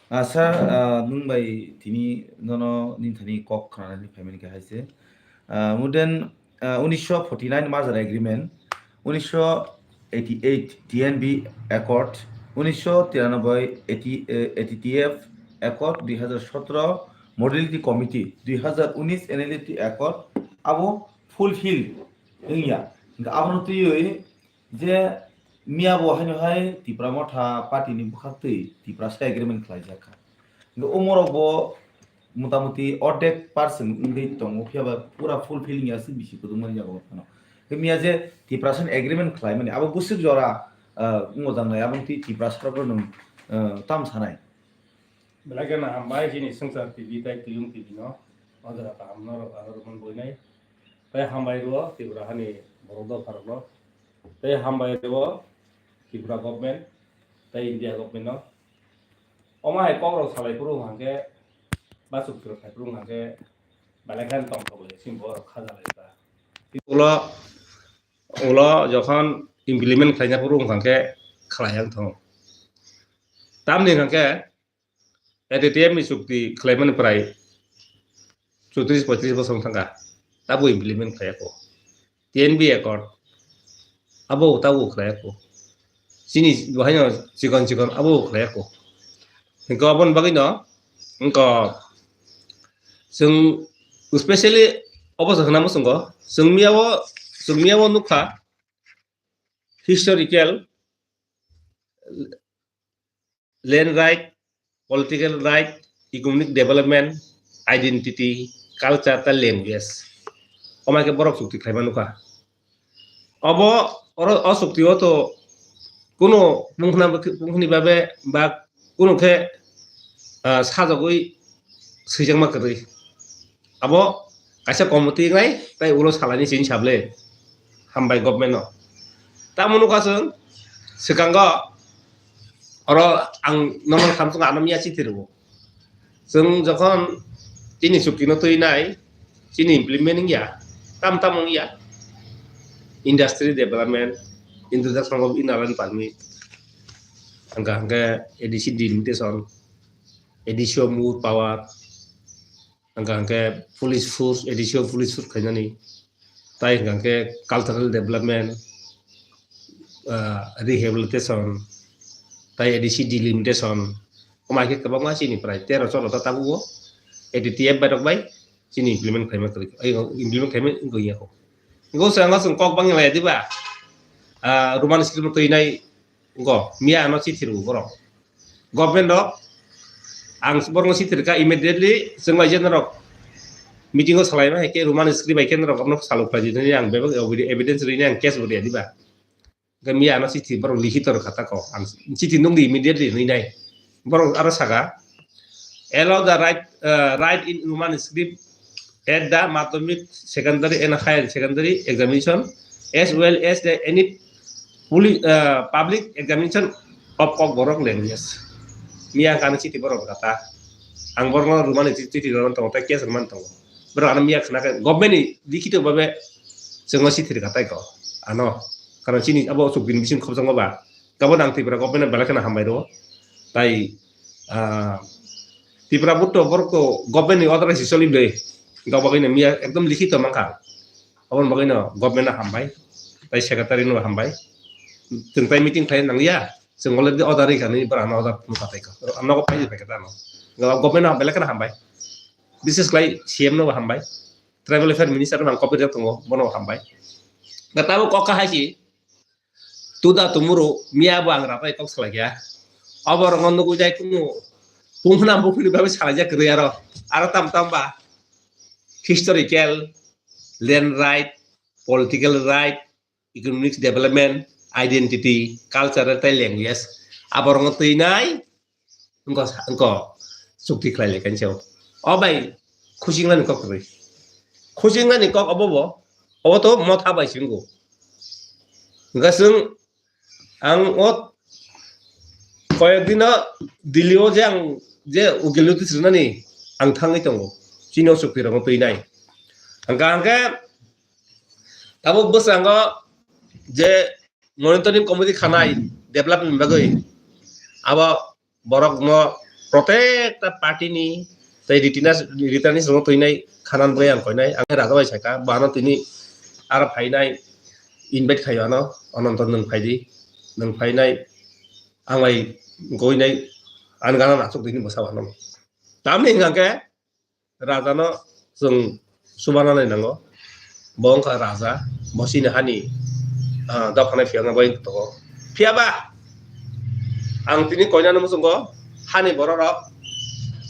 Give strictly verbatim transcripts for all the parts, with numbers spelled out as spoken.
Ah, sir, ah, nwng bai tini nono nini thani kok khwnanani phaimani khe hai se. Ah, muden, ah, unisho forty nine merger agreement, unisho eighty eight T N B accord, unisho tiranoboi eighty, eh, A T T F accord, dui hazar sotro modality committee, dui hazar unis N L F T accord, abo fulfill wngya. Hingkhe abono twiwi je miya bo haino hai Tipra Motha party ni bwkhak twi Tiprasa agreement khlai jak kha. Hingkhe umorok bo motamuti ordek percent wngwi tongo, phiya ba pura fulfilling ya se bisi kwdwkmani jaga o phano. Hingkhe miya je Tiprasa ni agreement khlai mani abo bwswk jora, ah, wngmo jang nai, abo twi Tiprasa rok no, ah, tam sanai. Belai kheno hambai chini Swngchar T V tei Tuyung T V no. O jora kaham norok aro rwmani boinai. Tei hambai rwo Tripura hani borok dopharokno. Tei hambai rwo Tripura government tei India government no. Omo hai kokrok salai phuru hwnkhe, ba chuktirok khai phuru hwnkhe, belai kheno tongthok lai sini borok khaja lai ta. Ulo, ulo jokhon implement khlaina phuru hwnkhe khlai yang thong. Tamni hwnkhe A T T F ni chukti khlaimani prai chutris poitris bosong thangkha, tabo implement khlaiya kho. T N B accord, abo tabo khlaiya kho. Chini bahaino chikon chikon abo khlaiya kho. Hingkhe aboni bagwino wngkha chwng specially obo se hwnna muchungo, chwng miyao, chwng miyao nukha historical land right, political right, economic development, identity, culture tei language. Omo hai khe borok chukti khlaima nukha. Obo oro o chukti o to kuno bungkhna bungkhni babe ba kuno khe, ah, sajagwi swijakma kwrwi. Abo kaisa committee wngnai tei ulo salaini chini sable hambai government no. Tamo nukha chwng swkango oro ang normal khamsung ano miya chithi rwo. Chwng jokhon chini chukti no twi nai, chini implement wngya, tam tam wngya. Industry development, introduction of inner line permit, hwnkha hwnkhe A D C delimitation, A D C o more power, hwnkha hwnkhe police force, A D C o police force khainani, tai hwnkha hwnkhe cultural development, ah, rehabilitation, tai A D C delimitation, omo hai khe kwbangma chini prai tero cholo ta tabuk o A T T F bai rok bai chini implement khlaima kwrwi, ai, implement khlaima wngya kho. Wngkhe swkango chwng kok bangya lai diba, ah, Roman script no twi nai wngkha, miya ano chithi rwo borok. Government rok, ang borokno chithi rwkha immediately, chwng bai je norok meeting o salaima hai khe Roman script bai khe norok omono saluk khlai di nini, ang bebak evidence rini ang case bo riya diba. Hwnkhe miya ano chithi borok likhito rwkha ta kok, ang chithi nukdi immediately hinwi nai. Borok aro saka, "Allow the right, uh, write in Roman script at the madhyamik, secondary and higher secondary examination as well as the any puli-, uh, public examination of Kokborok language." Miya ang kano chithi borok rwkha ta. Ang borokno rwmani chi-, chithi rwmani tongo, tei case rwmani tongo. Borok ano miya khna khe government ni likhito babe chwngno chithi rwkha tai ko. Ano, karon chini abo chukti ni bising khobjagma ba. Gabon ang Tripura government no belai kheno hambai rwo. Tai, ah, Tripura butto borok to government ni order bai se choli bwlwi. Gabagwi no miya ekdom likhito mankha. Aboni bagwi no government no hambai. Tai secretary no hambai. Chwng tai meeting khlai nangya. Chwng already order rikha nini bwrano order phunukha tai kha. Ang nogo phai phai kha tamo. Government no belai kheno hambai. Bises khlai C M no bo hambai. Tribal Affairs Minister no ang copy rwk tongo, bono bo hambai. Da tamo kok kha hai si. Tuda tumuru miya bo ang rapai kok salai kha. Abo rokno nugwi jai kunu punghna buphini bagwi salai jak kwrwi aro. Aro tam tam ba historical, land right, political right, economic development, identity, culture tei language. Abo rokno twi nai wngkha sa-, wngkha chukti khlai lai kha se. O bai khusingnani kok kwrwi. Khusingnani kok obo bo, obo to Motha bai se wngo. Hwnkha chwng ang o koyek dino Delhi o je ang je ukil notice rwnani ang thangwi tongo. Chini o chukti rokno twi nai. Hwnkha hwnkhe tabuk bwskango je monitoring committee khanai development bagwi abo borok no Protecta party ni tei returnees, returnees rokno twinai khanan bai ang koinai, ang raja bai sakha, bo ano tini aro phainai invite khaio ano, Ananto nwng phaidi, nwng phainai ang bai goinai, ang gana achuk dini bwsa ano. Tamni hwnkha khe raja no chwng chubanani nango. Bo wngkha raja, bo chini hani, ah, dophani phiyokna bai tongo. Phiyaba ang tini koinani muchungo hani borok rok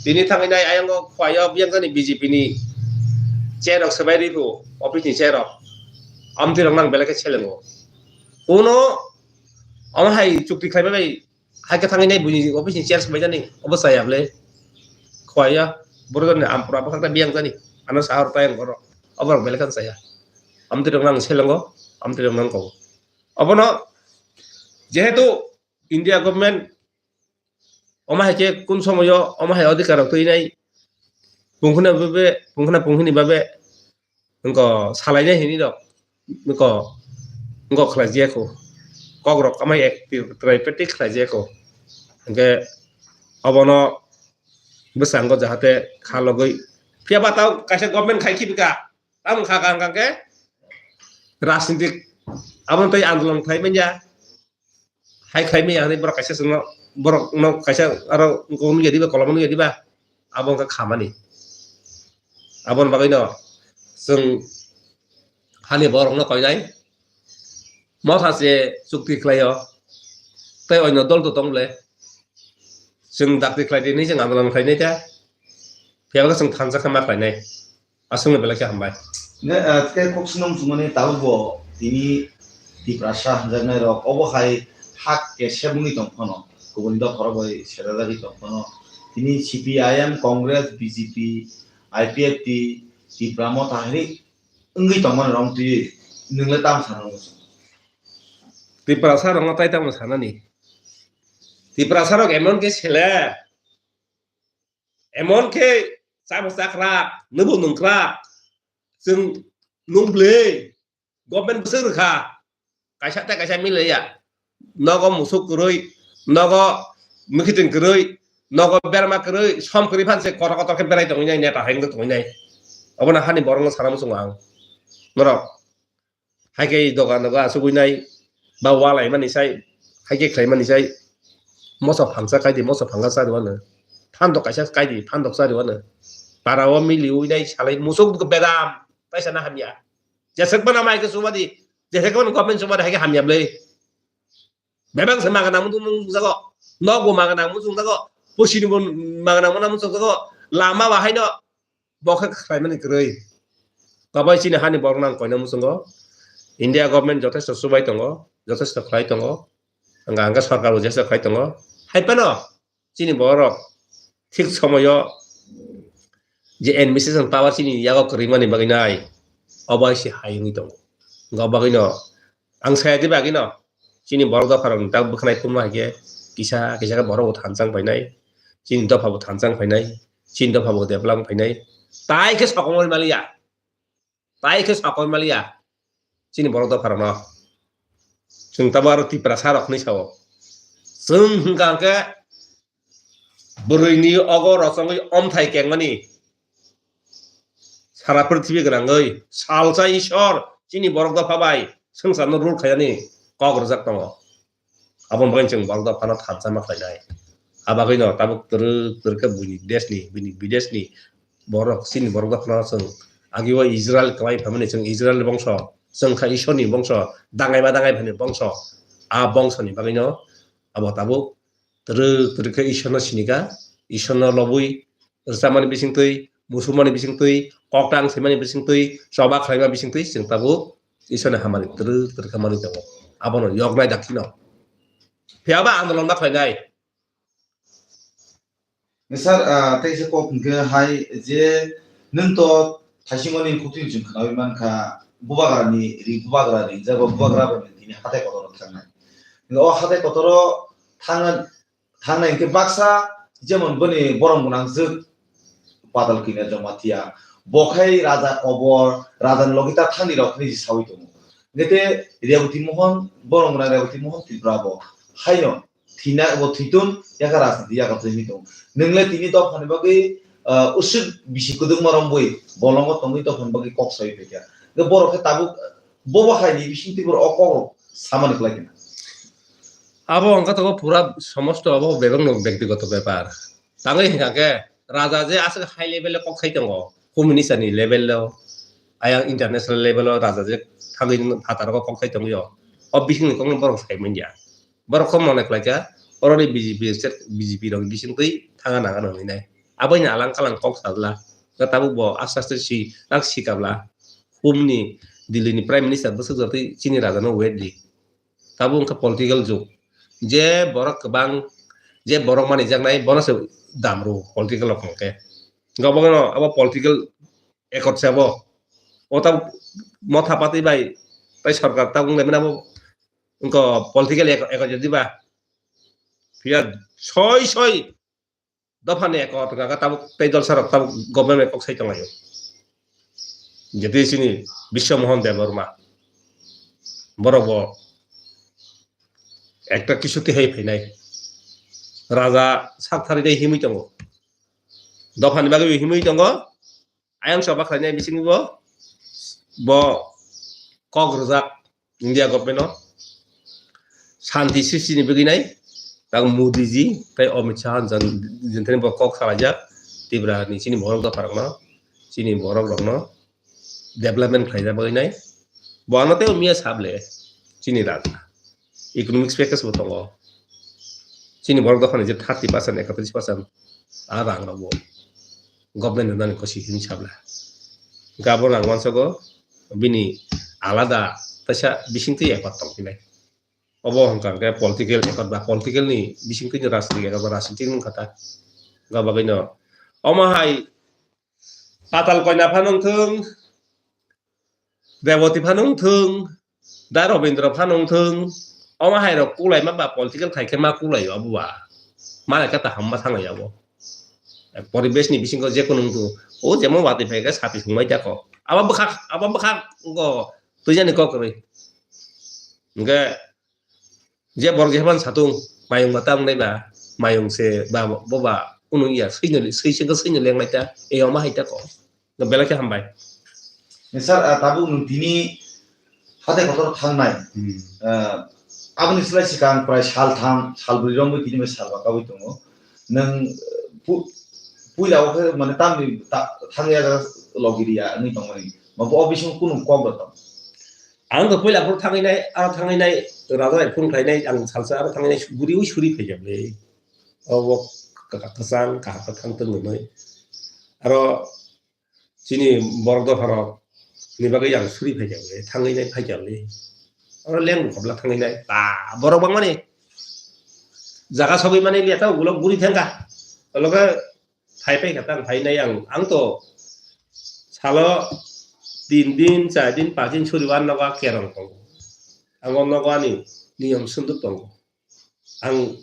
tini thangwi nai ayang o khwlai o biyang jani B J P ni chair rok swbai rw phu, office ni chair rok. Amtwi rok nang belai khe selengo. Kuno omo hai chukti khlai bai bai Hai khe thangwi nai buini office ni chair swbai jani, obo chaya bwle. Khwlaiya, borok jani ampura bwkhak ta biyang jani. Ano sahor tayang borok. Oborok belai kheno chaya. Amtwi rok nang selengo, amtwi rok nang kobo. Obono jehetu India government omo hai khe kun somoyo omo hai odhikar rok twi nai pungkhna babe, pungkhna punghini babe wngkha salainai hinwi rok wngkha, wngkha khlai jaya kho. Kok rok amai ek trai practice khlai jaya kho. Hwnkhe obono bwskango jahate kha logwi phiya ba tao kaisa government khai khibika, tamo kha kha hwnkha khe rajnitik abono tei andolon khlai manya. Hai khlai manya hinwi borok kaisa chwngno, borok no kaisa aro wngkha nukya diba, koloma nukya diba, abo wngkha khamani. Aboni bagwino chwng hani borokno koinai motha se chukti khlaio, tei oino dol to tong le chwng dakti khlai di hinwi chwng andolon khlainai ta, phiya ba chwng thansa khe ma khlainai. Aswkno belai khe hambai. Ne, ah, tei kok sinong chumani tabuk bo tini Tiprasa hwnjaknai rok obo hai hak kesep wngwi tong phano, kubuni dopha rok bai serajagwi tong phano. Tini C P I M, Congress, B J P, I P F T, Tipra Motha hai wngwi tongmani rok twi nwng le tamo sana muchung? Tiprasa rokno tai tamo sanani? Tiprasa rok emon khe sele, emon khe chabo chakrak, nwbo nwngkrak, chwng nung bwlwi, government bwswk rwkha, kaisa tei kaisa milya, nogo musuk kwrwi, nogo mwkhitwng kwrwi, nogo berma kwrwi, som kwrwi phan se kotor kotor khe berai tongwi nai, neta hai wngwi tongwi nai. Obono hani borokno sana muchungo ang. Norok. Hai khe dogan rogo achugwi nai, ba walai mani sai, hai khe khlai mani sai, moso phangsa kai di, moso phangsa cha rw ano, phan dok kaisa kai di, phan dok cha rw ano, para o mili ui nai salai musuk bedam, paisa na hamya, jesek bana mai khe suma di, jesek bana government suma di, hai khe hamya bwlwi. Bebak se magana muchung jago, nok bo magana muchung jago, pusi ni bo magana muchung jago, lama ba haino bo khe khlaimani kwrwi. Kabai chini hani borok nang koina muchungo. India government jothesto chubai tongo, jothesto khlai tongo. Hwnka hwnka sorkar bo jothesto khlai tongo. Hai phano chini borok thik somoyo je administration power chini yago kwrwi mani bagwi nai, obo hai se hai wngwi tongo. Hwnka bagwino ang saya di bagwino chini borok dopha rok ni tak bwkhanai tongma hai khe kisa kisa khe borok bo thansa wng painai, chini dopha bo thansa wng painai, chini dopha bo develop wng painai, tai khe sokomorwi maliya. Tai khe sakoi maliya chini borok dopha rokno. Chwng tamo aro Tiprasa rok hinwi sao. Chwng hwnkha hwnkhe bwrwini ogo rochongwi omthai kengmani sara prithibi gwnangwi salsa Ishwar chini borok dopha bai swngcharno rule khainani kok rwjak tongo. Aboni bagwi chwng borok dophano thansa ma khlainai. A bagwino tabuk twrwk twrwk khe buini desni, buini bidesni borok, chini borok dophano chwng agi o Israel kwlai phaimani, chwng Israel ni bongso, chwng kha Ishwar ni bongso, dangai ma dangai phaini bongso. A bongso ni bagwino abo tabuk twrwk twrwk khe Ishwar no sinika, Ishwar no lobwi rwchapmani bisingtwi, musukmani bisingtwi, koktang swimani bisingtwi, choba khlaima bisingtwi chwng tabuk Ishwarni hamari twrwk twrwk khe manwi tongo. Abono yoknai dakhino. Phiya ba andolon ma khlainai. Sir, ah, tei se kok hwnkhe hai je nwng to thaisingoni khuktwini chwng khnaui mankha, bubagrani ri, bubagra ringjak ba bubagra bai tini hathai kotor thangnai. O hathai kotoro thang thangnai hwnkhe baksa jemon boni borom gwnang jwk Patal Kanya Jamatia. Bo khai Raja Kobor, Raja ni logi ta thani rok hinwi saui tongo. Hwnkhe te Reboti Mohon, borom gwnang Reboti Mohon Tripura bo haino thwina bo thwiton, yakha rajniti yakha thwi thwiton. Nwng le tini dophani bagwi, ah, usuk bisi kwdwkma rombwi bolongo tongwi dophani bagwi kok sawi phaikha. Hwnkhe borok khe tabuk bobo haini bisingtwi borok o kokrok samani kwlai kha. Abo wngkha tabuk pura somosto abo bebakno bektigoto bepar. Tangwi hwnkha khe raja je aswk high level o kok sai tongo, home minister ni level o, ayang international level o raja je thangwi phataro kok sai tongwi o, o bisingni kokno borok sai manya. Borok kok mone khlai kha, oroni B J P state, B J P rok bisingtwi thanga nang ano hinwi nai. Aboini alang kalang kok sajla, tabuk bo aste aste si, tak sikabla, humni Delhi ni Prime Minister bwswk jotwi chini raja no wait di. Tabuk wngkha political jug. Je borok kwbang, je borok manijaknai, bono se dam rw political rok hwnkhe. Gabagano abo political accord se abo. O tabuk motha patwi bai, tai sorkar tabuk wnglaimani abo wngkha political accord, accord diba. Phiya soi soi dophani accord wngkha khe tabuk tei dolsarok tabuk government bai kok sai tonglaio. Jete chini Biswa Mohan Debbarma borok bo ekta kisu tihai phainai. Raja sak thari dai himwi tongo. Dophani bagwi himwi tongo. Ayang soba khlainai bisingbo bo kok rwjak India government o shanti srishti ni bagwi nai tang Modi ji tei Amit Shah jan jinthani bo kok salaijak Tripura ni chini borok dopha rokno chini borok rokno development khlaina bagwi nai bo ano tei miya sable chini raja. Economic package bo tongo. Chini borok dophani je thirty percent, ekatris percent a rang rok bo government rwnani kosi hini sabla. Gabo rang mansago bini alada teisa bisingtwi accord tong phinai. Obo hwnkha hwnkhe political accord ba political ni bisingtwi ni rajnitik accord ba rajnitik wngkha ta. Gabagwino omo hai Patal Koina phano wngthung, Reboti phano wngthung, da Robindra phano wngthung, omo hai rok kulai ma ba political khai khe ma kulai o abo ba. Ma lai khe ta hamba thang ya bo. Poribesh ni bisingo je kunu wngthung, o jemon watwi phai khe sapi sungmai ta kok. Abo bwkhak, abo bwkhak wngkha twijani kok kwrwi. Hwnkhe je borok jephano satung, mayung ba ta wngnai ba, mayung se ba bo ba kunu ya, swino, swi se swino lengnai ta, e omo hai ta kok. Belai khe hambai. Sir, ah, tabuk nwng tini hatai kotor thangnai. Hmm. Ah, aboni slai swkang prai sal tham, sal brwi romwi tini bai sal ba kabui tongo. Nwng, eh, pu-, puila o khe mane tamni ta-, thangya jaga logiriya wngwi tongmani. Mabo o bising kunu kok rw tong. Ang to puila phuru thangwi nai, ang thangwi nai, raja bai phone khlai nai, ang salsa aro thangwi nai, guriwi suri phaijak le. O bo kwchang kaham kwthang tong nai. Aro chini borok dopha rok ni bagwi ang suri phaijak le, thangwi nai phaijak le. Aro leng khobla thangwi nai, ta borok bangmani jaga sogwi mani le ta ulo guri thangka. Oloke phai phai kha tang phai nai ang, ang to salo tin din, char din, panch din suri wan nogo kerong tongo. Ang o nogo ani niyom sunduk tongo. Ang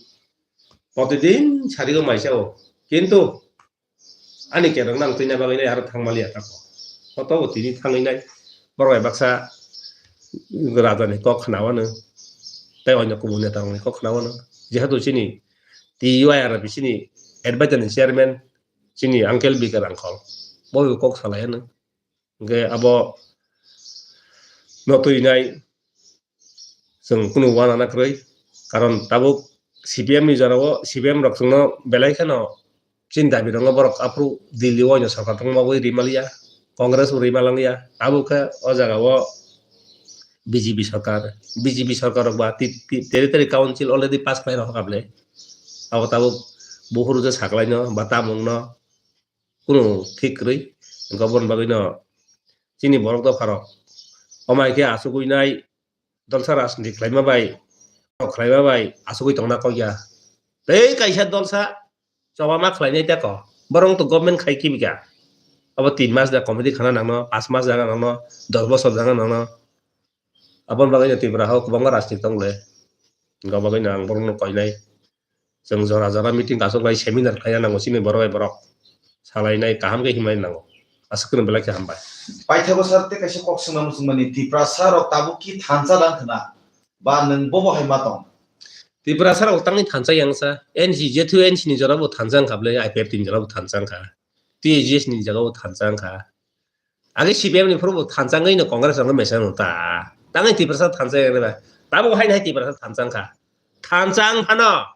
protidin sarigo maisa o. Kintu ani kerong nang twina bagwi nai aro thangmaliya tako. Koto bo tini thangwi nai. Borok bai baksa raja ni kok khna wano. Tei onyo kubun neta rok ni kok khna wano. Jehetu chini T U I R P chini advisor ni chairman chini uncle Bika Rangkhol. Bo kok salai ano. Hwnkhe abo no twi nai chwng kunu uanana kwrwi, karon tabuk C P M ni jorao C P M rok chwngno belai kheno chini dabi rokno borok aphuru Delhi o oino sorkar tongma bagwi rimaliya, Congress bo rimalangya, tabuk khe o jagao B J P sorkar, B J P sorkar rok ba ti-, ti-, territory council already pass khlai rok hokable, abo tabuk buphuru je saklaino ba tamungno kunu thik kwrwi, hwnkhe oboni bagwino chini borok dopharok omo hai khe achugwi nai, dolsa rajniti khlaima bai, khlaima bai achugwi tongna kok ya. Tei kaisa dolsa choba ma khlainai tako, borok to government khai kibika. Abo tin mas da committee khana nangno, pas mas da nangno, dos bosor da nangno. Aboni bagwino Tripura o kwbangma rajniti tong le. Hwnkhe abo bagwino ang borokno koinai. Chwng jora jora meeting aswk bai seminar khlaiya nango chini borok bai borok. Salainai kaham khe himnai nango. Aswk kheno belai khe hambai. Paithago sir tei kaisa kok swngna muchungmani, Tiprasa rok tabuk ki thansa dang khna? Ba nwng bobo hai ma tong? Tiprasa rok tangwi thansa yang sa, N C, jethu N C ni jora bo thansa wngkha ble, I P F T ni jora bo thansa wngkha, T J S ni jaga bo thansa wngkha. Age C P M ni phuru bo thansa wngwi no Congress rok no mesa no ta. Tangwi Tiprasa thansa yang ba. Tabo hai hai Tiprasa thansa wngkha. Thansa wng phano.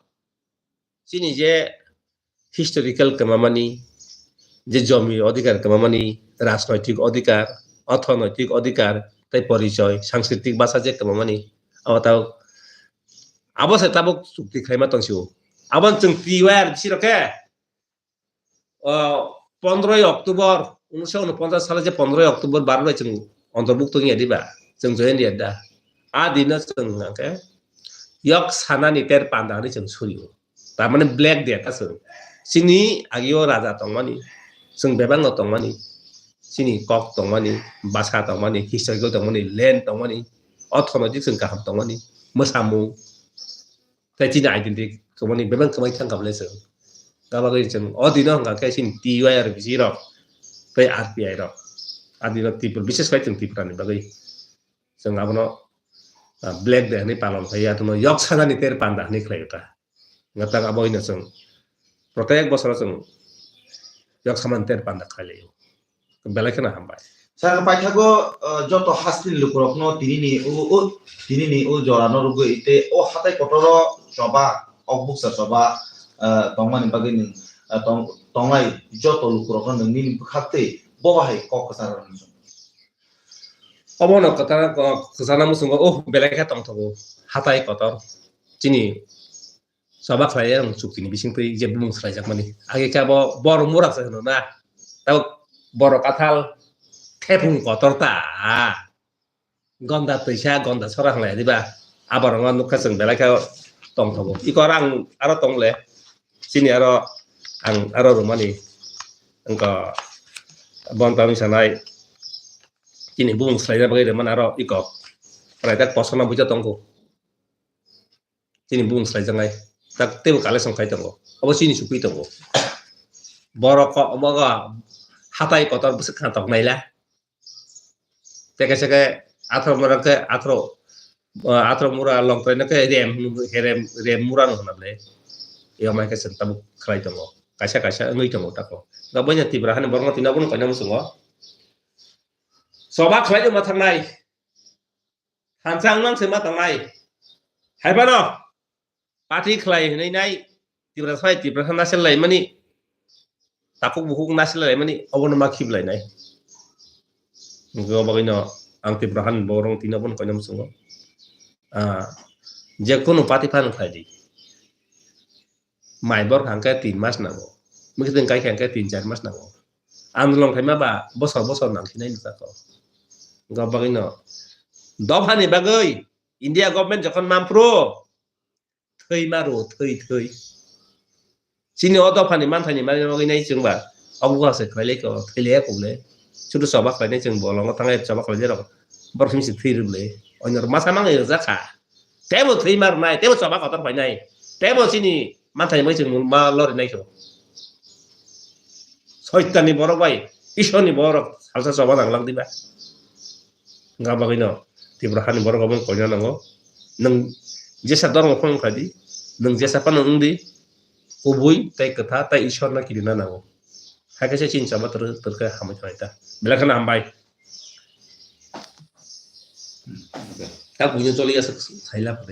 Chini je historical kwmamani, je jomi odhikar kwmamani, rajnoitik odhikar, orthonoitik odhikar, tei porichoy, sanskriti bhasha je kwmamani, abo tao, abo se tabuk chukti khlaima tong sio. Aboni chwng T Y R B C rok khe, o, pondroi October, unisho unoponchas salo je pondroi October Bharat bai chwng ontorbukto wngya diba, chwng join ya da. A dino chwng hwnkhe yok sanani ter panda hwnwi chwng surio. Tamani black day ta chwng. Chini agio raja tongmani, chwng bebakno tongmani, chini kok tongmani, basa tongmani, historical tongmani, land tongmani, orthonoitik chwng kaham tongmani, mwsamung. Tei chini identity kwmani bebak kwmai thang kha bwle chwng. Abagwi chwng o dino hwnkha khe chini T Y R B C rok tei R P I rok. A dino Tripura, bises khai chwng Tripura ni bagwi. Chwng abono, ah, Black Day hwnwi palon khlai, abono yok sanani ter panda hwnwi khlai kha. Wngkha tak abo hino chwng protek bosoro chwng yok samani ter panda khlai laio. Belai kheno hambai. Sir, paithago, uh, joto hasteni lukurokno tinini u, u, tinini u jorano rwgwi tei o hatai kotoro choba, okbuksa choba, uh, tongmani bagwi nwng, uh, tong-, tongnai joto lukurokno nwng nini bwkhaktwi bo bahai kok kwcharo nung. Obono kwchana, kwchana muchungo, oh, belai khe tongthogo hatai kotor. Chini choba khlai ang chukti ni bising twi je bumung swlaijakmani. Age khe abo borok murak se hwno na. Tabuk borok kathal thepung kotor ta. Gonda twisa, gonda sora hwnlai diba? Aborok no nukha chwng belai khe tongthogo. Iko aro ang aro tongle. Chini aro ang aro rwmani. Wngkha bonta wngwi sanai. Chini bumung swlaina bagwi rwmani aro iko. Prai tak kosona buja tongo. Chini bumung swlaijaknai. Tak teibo collection khai tongo. Abo chini chukui tongo. Borok ko-, omo go hatai kotor bwswk kha toknaila. Tei kaisa khe athro mura khe athro, ah, athro mura longtoi no khe rem, rem, rem mura no hwnna ble. Yomai khe chwng tabuk khlai tongo. Kaisa kaisa wngwi tongo tako. Ga boina Tripura hani borok no tini abono kaina muchungo. Choba khlai ma thangnai. Thansa wngmang se ma tangnai. Hai phano party khlai hinwi nai Tiprasa bai Tiprasa nasel laimani, takhuk bukhuk nasel laimani, obono ma khiblainai. Hwnkhe o bagwino ang Tiprasa ni borok tini obono koina muchungo. Ah, je kunu party phano khlai di. Mai bor hangkhe tin mas nango. Mikting kai hangkhe tin char mas nango. Andolon khaima ba bosor bosor nang khinai nukha ko. Go bagwino. Dophani bagwi India government jokhon mampro thwi maro, thwi, thwi. Chini o dophani manthani mari bagwi nai chwng ba. Obo se khlai lai ko, thwi lai ko le. Chudu choba khlai nai chwng bolongo thangai choba khlai nai rok. Borok simi se thwi rw le. Onyor masa mangai rwjak kha. Tebo thwi mar nai, tebo choba kotor pai nai. Tebo chini manthai bai chwng ma lori nai kho. Soitan ni borok bai, Ishwar ni borok salsa choba nang lang diba. Ga bagwi no Tripura hani borok obo koina nango. Nwng jesa dormo phang kha di, nwng jesa phano wng di, kubui tei kwtha tei Ishwar no kirina nango. Hai kaisa chini choba twrwk twrwk khe hamwi thanai ta. Belai kheno hambai. Ta buino choli ya sak saila pore.